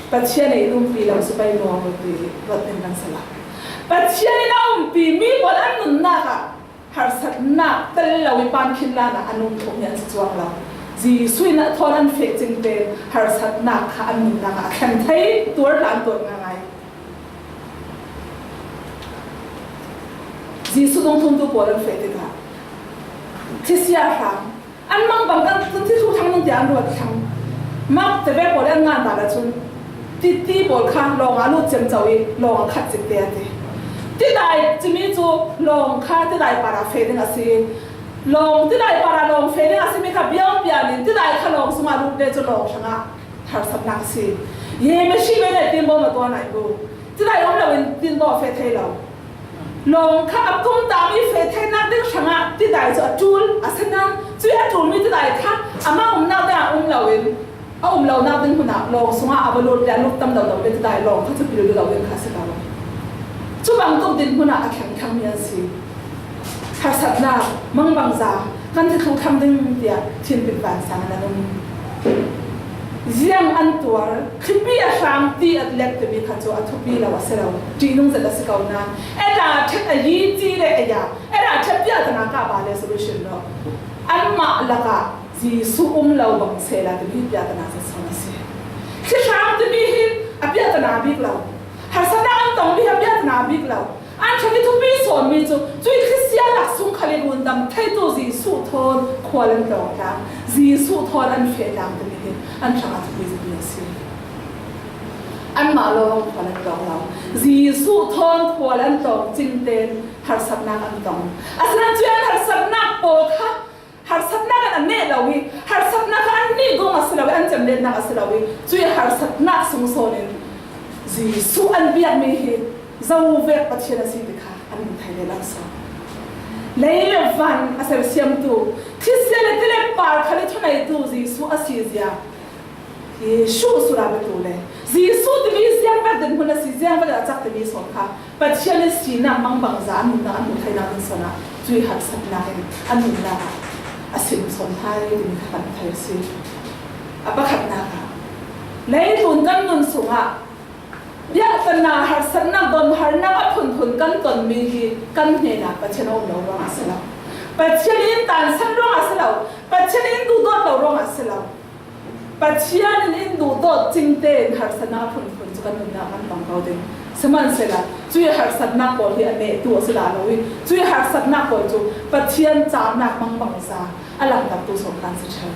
Pathian i umpi lo si pei maw ti ruat ding kan si lo. Pathian in a umpi mi pawl an nunnak ah harsatnak tel lo i pan khin lan ah an um thawk hi an si cuang lo. Jesuh in a thawn an feh cingte harsatnak kha an nunnak ah a thleng thei, tuar hlan tuar ngaingai. Jesuh dungthluntu pawl an feh tikah thisia hrang an mangbang kan, kan ti thu thang nung tiah an ruat thlang. Mak tevek pawl i an ngan ta ahcun titi pawl kha lawng ah lut ciamco i lawng ah khat cik te a ti. Tidai cimi cu lawng kha tidai parah feh ding a si. Lawng tidai parah lawng feh ding a simi kha biang pian in tidai kha lawng sungah lut le cu lawng hrangah harsatnak a si. Ye meshi mene tinbaw ma tuan ai bu. Tidai um loin tinbaw a feh thei lo. Lawng kha a tum tami feh theinak ding hrangah tidai cu a ṭul a si nan, cuih a ṭulmi tidai kha amah umnak dingah um loin a um lonak ding hmun ah lawng sungah a va lut le a lut tam lo lo le tidai lawng kha cu pil lo ding kha a si lo. Cu bantuk dinhmun ah a thleng thlengmi an si. Harsatnak mangbangza kan ti thluh thlang ding tiah thinpin vansang an um. Ziang an tuar, thlipi a hrang ti a let timi kha cu a thupi lo a si lo. Ṭihnung zet a si ko nain, era ṭhet a yi ti le a ya, era ṭhet piahtana kah ba le solution lo. Anmah lakah Jesuh um lo bang sehla timi hi piahtana zet sawn a si. Thlihrang timi hi a piahtana bik lo. Harsatnak an tongmi hi a piahtana bik lo. An ṭhat i thupi sawnmi cu cuih Khristian lak sung khal i rundam theitu Jesuh thawn khual an tlawng tlang, Jesuh thawn an feh tlang timi hi an hrangah thupi zet mi a si. Anmah lawng khual an tlawng lo. Jesuh thawn khual an tlawng cingten harsatnak an tong. Asinain cuih an harsatnak pawl kha harsatnak in a neh lo i, harsatnak kha an nih dawng a si lo i, an cemlennak a si lo i, cuih harsatnak sung sawn in Jesuh an biakmi hi zo vek Pathian a si ti kha an hmu thei lehlang sawn. Lei le van a sersiamtu, thisia le ti le par khal i thuneitu Jesuh a si zia Jesuh sura biatu le Jesuh timi ziang vek dinhmun a si, ziang vek a cak timi sawn kha Pathian in sinak mangbangza a nunnak a hmuh theinak ding sawn ah cuih harsatnak in a nunnak ah a sim sawn hai timi kha kan thei a si. A pakhatnak ah leitlun kan nun sungah biahtana harsatnak donharnak a phunphun kan tonmi hi kan hnenah Pathian a um lo ruangah a si lo. Pathian in tansan ruangah a si lo. Pathian in duhdawt lo ruangah a si lo. Pathian in in duhdawt cingte in harsatnak a phunphun cu kan nunnak kan tong ko ding. Sihmanhsehlaw cuih harsatnak pawl hi a nehtu a si dah lo i, cuih harsatnak pawl cu Pathian cahnak mangbangza a langhtertu sawn kan si ṭheu.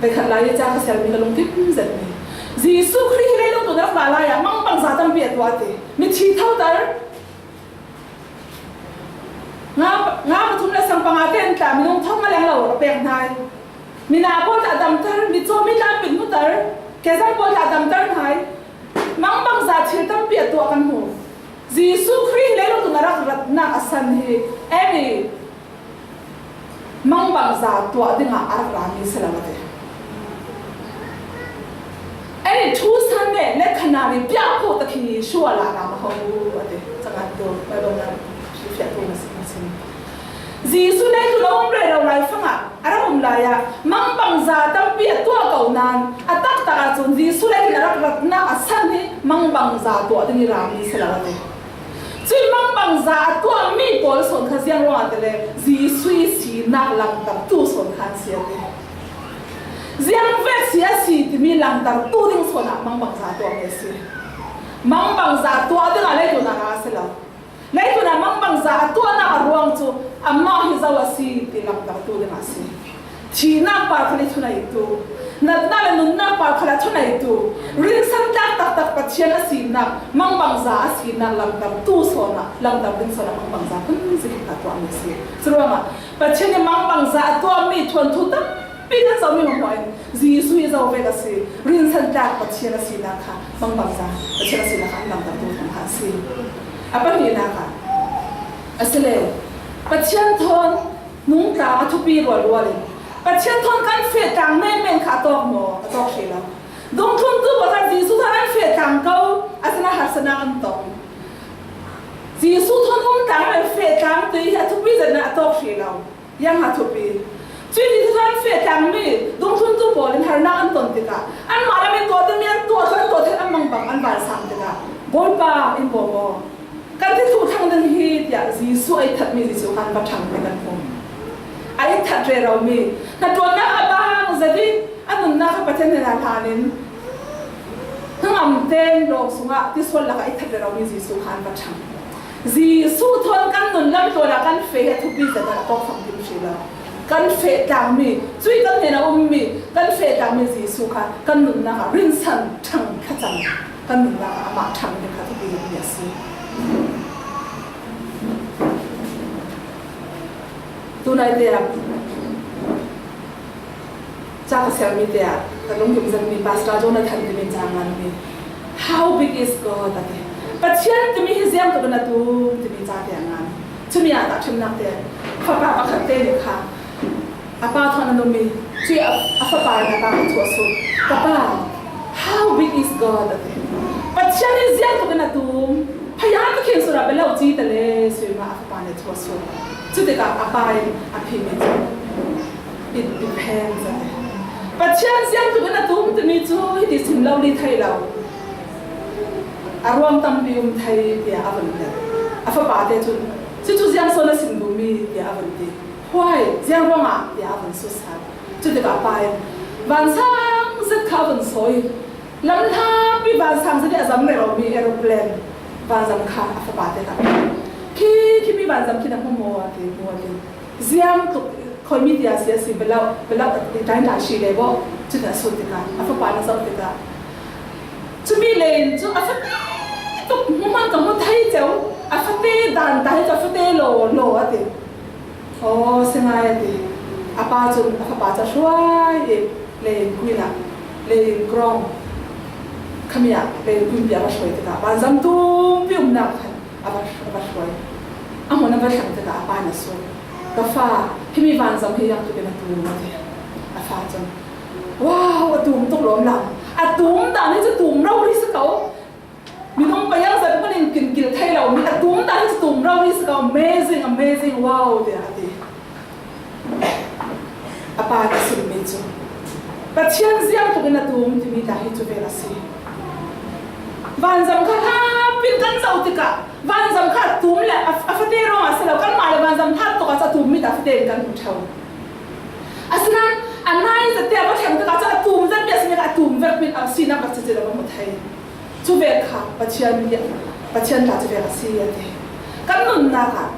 Voikhat lai i ca ka sermi ka lungkim zetmi Jesuh Khrih hi leilung tlun a rak ra lai ah mangbangza tampi a tuah ti. Mithi thoter, nga, nga pathum le sang panga te an tla, minung thong a leng lo a pek hnai. Mina pawl tla damter, mitcaw mi tla pin hmuter, kezang pawl tla damter hnai. Mangbangza thil tampi a tuah kan hmu. Jesuh Khrih hi leilung tlun a rak ratnak a san hi, Annie mangbangza tuah dingah a rak rami si lo a ti. Annie thu san le le khanari piah khawh tak hi shuh a la ram a ho a ti. Cangan tu Bible na fiah tu na si na sin. Jesuh leitlun a um rero lai fangah a rak um lai ah mangbangza tampi a tuah ko nain a taktak ahcun Jesuh leitlun a rak ratnak a san hi mangbangza tuah ding i rami si lo a ti. Cui mangbangza a tuah mi pawl sawn kha ziang ruangah ti le Jesuh i sinak langtertu sawn kha an si a ti. Ziang vek si a si timi langtertu ding sawnah mangbangza a tuah mi a si. Mangbangza a tuah dingah leitunah ra a si lo. Leitunah mangbangza a tuahnak a ruang cu amah hi zo a si ti langtertu dingah a si. Thihnak par khal i thuneitu, natnak le nunnak par khal a thuneitu, rinsan tlak taktak Pathian a sinak, mangbangza a sinak langtertu sawnah, langter ding sawnah mangbangza phun zik kha tuahmi a si. Curuangah Pathian i mangbangza a tuahmi thuanthu tampi kan zohmi hmuahhmuah in Jesuh hi zo vek a si. Rinsan tlak Pathian a sinak kha mangbangza Pathian a sinak kha an langtertu thawng kha a si. A pahnihnak ah a si le Pathian thawn nungtlang a thupi rualrual in Pathian thawn kan feh tlang menmen kha a tawk maw? A tawk hrih lo. Dungthluntu pakhat Jesuh thawn an feh tlang ko, asinain harsatnak an tong. Jesuh thawn um tlang le feh tlang ti hi a thupi zet nain a tawk hrih lo. Ziang a thupi. Cuih Jesuh thawn an feh tlangmi dungthluntu pawl in harnak an ton tikah anmah lam in tuah dingmi an tuah, an tuah theih an mangbang an van sang tikah Bawipa in bawm aw. Kan ti thluh thlang ding hi tiah Jesuh a i thatmi Jesuh kha an va ṭhang te kan hmu. A i that reromi hnaṭuannak a bang zet i a nunnak kha Pathian hnenah hlan in hnangam tein lawng sungah tisual lakah i that reromi Jesuh kha an va ṭhang. Jesuh thawn kan nun lam tluan ah kan feh hi a thupi zet a tawk famkim hrih lo. Kan feh tlangmi, cuih kan hnenah ummi, kan feh tlangmi Jesuh kha kan nunnak ah rinsan ṭhang thlacam. Kan nunnak ah amah ṭhang ding kha thupi dingmi a si. Tunai te ah ca ka siangmi te ah ka lungkim zetmi Pastor Jonathan timi ca nganmi, "How big is God?" a ti. Pathian timi hi ziang tuk in a tum timi ca te ah ngan. Chumi ah tahṭhimnak te, fapa pakhat te nih kha a pa thawn a nungmi, cuih a, a fapa in a pa kha thu a sut. "Ka pa, how big is God?" a ti. "Pathian hi ziang tuk in a tum, phaya takhin sut ah bia lo ci ta le," suimah a fapa nih thu a sut. Cutikah a pa in a phimi cu, "It depends," a ti. Pathian ziang tuk in a tum timi cu hiti sim lo li thei lo. A ruang tampi um thei tiah a vun let. A fapa te cun, "Cucu ziang so na sim duhmi?" tiah a vun ti. "Huai, ziang ruangah?" tiah a vun sut sal. Cutikah a pa in vansang zet kha a vun sawi. Lamhlapi vansang zet i a zam reromi aeroplane vanzam kha a fapa te kha, "Khi, khimi vanzam khi na hmu maw?" a ti, "Hmu," a ti. "Ziang tuk, khuami tiang si a si, bia lo, bia lo, a ti, ṭain ṭain si le baw," cun a sut tikah a fapa na zoh tikah, "Cumi lei in cu a fate tuk, hmuhman ka hmu thei ceu, a fate dan ta hi cu a fate law law," a ti. "Aw, si ngai," a ti. A pa cun a fapa cu a hruai i lei in kui nak, lei in krawng khami ah lei in kuipi a va hruai tikah vanzam tumpi umnak khan a va, a va hruai. A hmun a va thlang tikah a pa in a sut, "Ka fa, himi vanzam hi ziang tuk in a tum?" a ti. A fa cun, "Wow, a tum tuk lawm lo. A tum dan hi cu tum rori si ko. Minung payang zat hmun in kin kil thei lo mi, a tum dan hi cu tum rori si ko. Amazing, amazing, wow," tiah a ti. A pa nih a simmi cu, "Pathian ziang tuk in a tum timi ta hi cu vel a si. Vanzam kha hlapi in kan zoh tikah vanzam kha a tum le a, a fate ruangah si lo, kanmah le vanzam hlat tuk ah cu a tum mi ta fate in kan hmu ṭheo. Asinain a nai zet te a va thlang tikah cu a tum zetmi a si mi kha a tum vekpi in a sinak vek cacil a va hmu thei. Cu vek kha Pathian bia, Pathian ta cu vek a si," a ti. Kan nunnak ah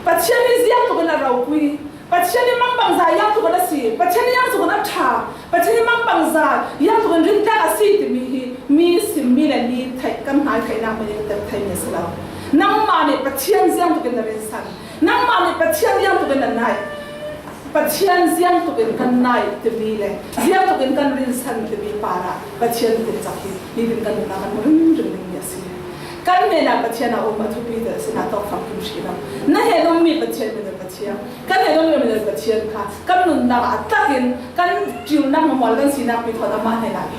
Pathian hi ziang tuk in a ropui, Pathian hi mangbangza ziang tuk in a si, Pathian hi ziang tuk in a ṭha, Pathian hi mangbangza ziang tuk in rintlak a si timi hi mi simmi le mi theih, kan hnai theihnak mi nih kan theihmi a si lo. Nangmah nih Pathian ziang tuk in na rinsan, nangmah nih Pathian ziang tuk in na naih. Pathian ziang tuk in kan naih timi le ziang tuk in kan rinsan timi parah Pathian tuk cak hi nitin kan nunnak kan hmu ringring dingmi a si. Kan hnenah Pathian a um a thupi te a si, na tawk famkim hrih lo. Na hnen ummi Pathian, minung Pathian, kan hnen ummi minung Pathian kha kan nunnak ah a tak in kan ṭialnak hmuahhmuah kan sinak pi thawn amah hnenah i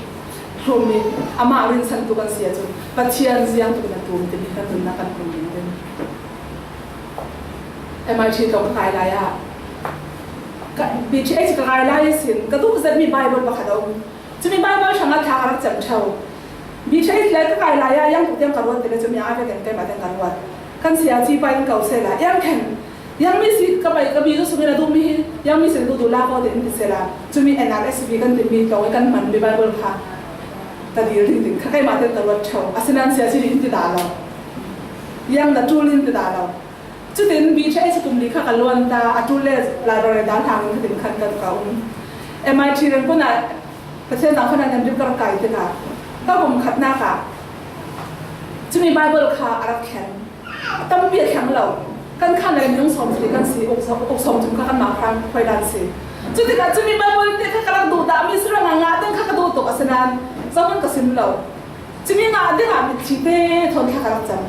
hrum i amah rinsantu kan si ahcun Pathian ziang tuk in a tum timi kan nunnak kan hmu ringring. M I T tong ka kai lai ah, ka, B T H ka kai lai ihsin ka duh zetmi Bible pakhat a um. Cumi Bible hrangah thla ka rak cam ṭheo. Bi ṭha i lai ka kai lai a, yang pu tiang ka ruat te le, cumi a ve ken kai ma tiang ka ruat. Kan sia ci pa in kau se la, yang khen, yang mi si ka bai ka bi zu sungin a du mi hi, yang mi si du du la ko te in ti se la. Cumi N R S V kan ti mi to kan man bi Bible kha. Ka dil ding ding, kha kai ma tiang ka ruat ṭheu. A sinan sia ci in ti da lo. Yang na tul in ti da lo. Cutin B J S kum li kha ka luan ta, a tul le library dan hang ka tin khan kan ka um. M I T reng puna Pathian zang fana kan rim kar kai te ka. Ka kum khat na ka. Cumi Bible kha a rak khen. Tampi a khen lo. Kan khan le nung som si kan si, uk som, uk som tum kha kan ma khrang khoi dan si. Cuti ka cumi Bible te kha ka rak du da mi sura nga nga teng kha ka du tuk a sinan. Zaman ka sim lo. Cumi ngah dingah mitthi te thawn thla ka rak cam.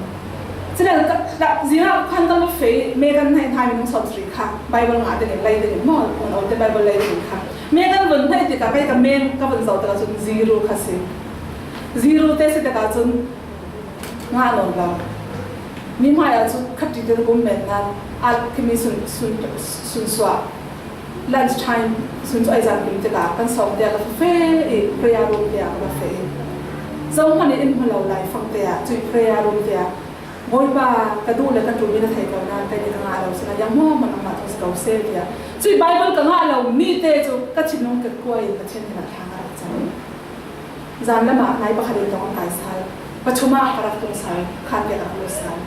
Cule ka, ka, zingah khan kan va fei, me kan hnaih hnai minung sawmsarih kha, Bible ngah dingin lei dingin maw, hun awte Bible lei dingin kha. Me kan vun hnaih tikah kei ka meng ka vun zoh tikah cun zero kha si. Zero te si tikah cun ngah nawn lo. Mi hmai ah cu khat ṭi te kum men nan, a khimi sun, sun, sun suah. Lunch time sun cu ai zan kim tikah kan sawm te ah ka feh i prayer room te ah ka va feh i zohman i in hmu lo lai fang te ah cui prayer room te ah Bawipa, ka duh le ka ṭul mi na thei ko nan, kei nih ka ngah lo si, na yang hmuahhmuah nangmah thawh si ko seh tiah cui Bible ka ngah lo mi te cu ka thinlung ka kuai in Pathian hnenah thla ngah a cang. Zan lamah nai pakhat in tawng a kai sal, pathum ah ka rak tung sal, khan te ka rak lut sal.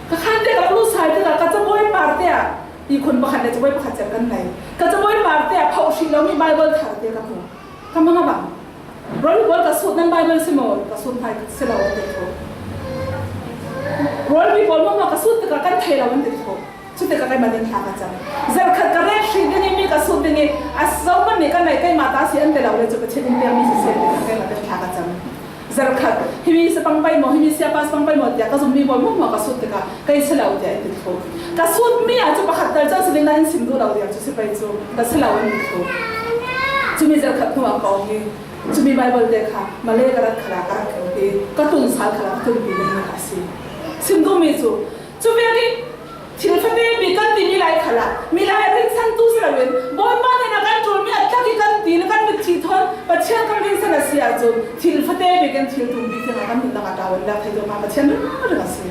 Ka khan te ka rak lut sal tikah ka cabawi par te ah ihkhun pakhat le cabawi pakhat ciang kan nei. Ka cabawi par te ah phoh hrih lomi Bible thar te ka hmu. Ka mang a bang. Rualpi pawl ka sut nan Bible si maw? Ka sut hna i si lo an ti tho. Rualpi pawl maw ka sut tikah kan thei lo an ti tho. Cutikah keimah nih thla ka cam. Zarhkhat ka rek hrih ding i mi ka sut ding i a zohman nih kan nei keimah ta si an ti lo le cu Pathian in pekmi siseh tikah keimah nih thla ka cam. Zarhkhat, himi si pang pei maw, himi siapa si pang pei maw tiah ka zummi pawl hmuahhmuah ka sut tikah kei si lo tiah in ti tho. Ka sutmi ah cu pakhat tal cang si ding nain sim duh lo tiah cu si pei cu ka si lo an ti tho. Cumi zarhkhat hnu ah ka awng i cumi Bible te kha Malay ka rat khalah ka rak kengpi, ka tun sal khalah ka tunpi ding ka si. Sim duhmi cu cu vek i thil fate bik kan timi lai khalah, milai a rinsantu si loin, Bawipa hnenah kan ṭulmi a tlak i kan ti le kan mitthli thawn Pathian kan rinsan a si ahcun, thil fate bik in thil tum bik dingah kan nunnak a ṭawn lak theitu kha Pathian ringring a si.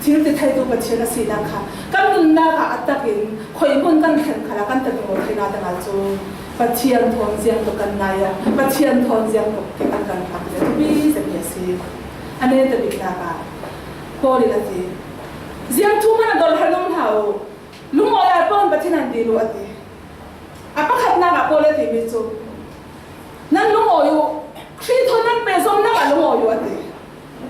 Thil ti theitu Pathian a sinak kha kan nunnak ah a tak in khoihmun kan thlen khalah kan tanu theinak dingah cun Pathian thawn ziang tuk kan nai ah, Pathian thawn ziang tuk kan kan tlak le thupi zetmi a si. A neta biknak ah Paul in a ti, ziang thu hmanh a dawr hal um hlah u, lungawi ai pawng Pathian an dil u a ti. A pakhatnak ah Paul a timi cu, nan lungawi u, Khrih thawn nan pehzawmnak ah lungawi u a ti.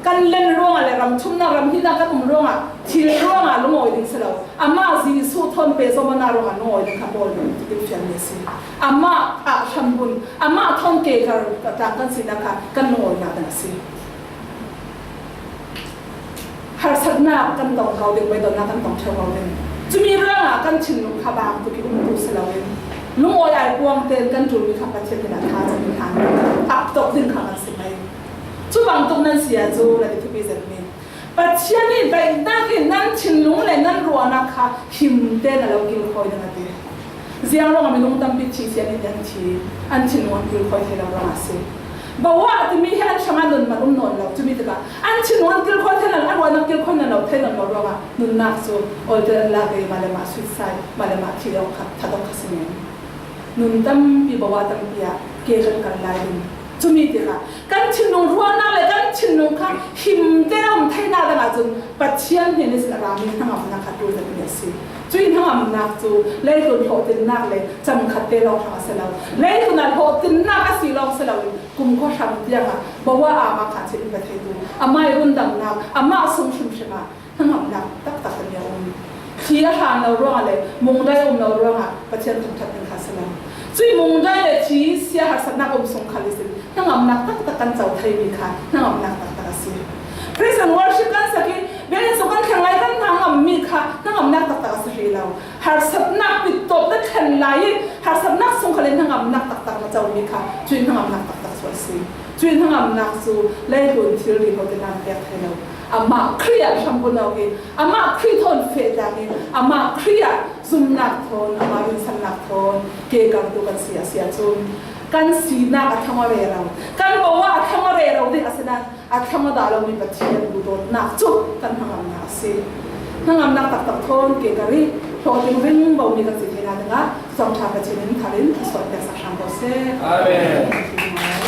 Kan len ruangah le ram thumnak, ram hnihnak kan um ruangah thil ruangah lungawi ding si lo. Amah Jesuh thawn pehzawmnak ruangah lungawi ding kha Paul nih timhfiangmi a si. Amah ah hrambunh, amah thawn ke kar tlang kan sinak kha kan lungawinak ding a si. Harsatnak kan tong ko ding, beidonnak kan tong ṭheo ko ding. Cumi ruangah kan thinlung kha bang tuk i umtu si loin, lungawi ai puang tein kan ṭulmi kha Pathian hnenah thlacam in hlan ap tok ding kha kan si mai. Cu bang tuk nan si ahcun na ti thupi zetmi. Pathian nih daihnak in nan thinlung le nan ruahnak kha him tein a lo kilkhawi ding a ti. Ziang ruangah minung tampi thi si an in an thi, an thinlung an kilkhawi thei lo ruangah a si. Bawa timi hi an hrangah nun man um nawn lo, cumi tikah an thinlung an kilkhawi thei nawn, an ruahnak kilkhawi nawn lo, thei nawn lo ruangah nunnak cu awlte an lak i mah le mah suicide, mah le mah thi awk kha, that awk kha si men. Nun tampi, bawa tampi ah ke kan kal lai ding. Cumi tikah kan thinlung ruahnak le kan thinlung kha him te a um theinak dingah cun Pathian hnen ihsin a rami hnangamnak kha ṭul zetmi a si. Cui hnangamnak cu leilung hlawhtinnak le camkhat te lawng hrang a si lo. Leilung ah hlawhtinnak a si lawng si loin kumkhua hram tiangah bawa aa mah kha chin in va theitu, amah i rundamnak, amah sung hrimhrim ah hnangamnak taktak kan i a um. Thi a hlan lo ruangah le mungdai a um lo ruangah Pathian thangṭhat ding kha a si lo. Cui mungdai le thi, sia, harsatnak um sung khal ihsin hnangamnak taktak kan co theimi kha hnangamnak taktak a si. Praise and worship kan sak i biakinn sung kan thleng lai kan hnangammi kha hnangamnak taktak a si rih lo. Harsatnak pittawp na thlen lai i harsatnak sung khal in hnangamnak taktak na comi kha cui hnangamnak taktak cu a si. Cui hnangamnak cu leilung thilri hote nan pek thei lo. Amah Khrih ah hrambunh awk i, amah Khrih thawn feh tlang i, amah Khrih ah zumnak thawn, amah rinsannak thawn ke kartu kan si a si ahcun, Kan sinak a thang aw rero, kan bo ah a thang aw rero ding a si nain, a thang aw dah lomi Pathian duhdawtnak cu kan hnangamnak a si. Hnangamnak taktak thawn ke ka ri, hlawhtling ringring bomi kan si theinak dingah Thuthang ṭha Pathian in thar in thluachuah piaksak hram ko seh. Amen.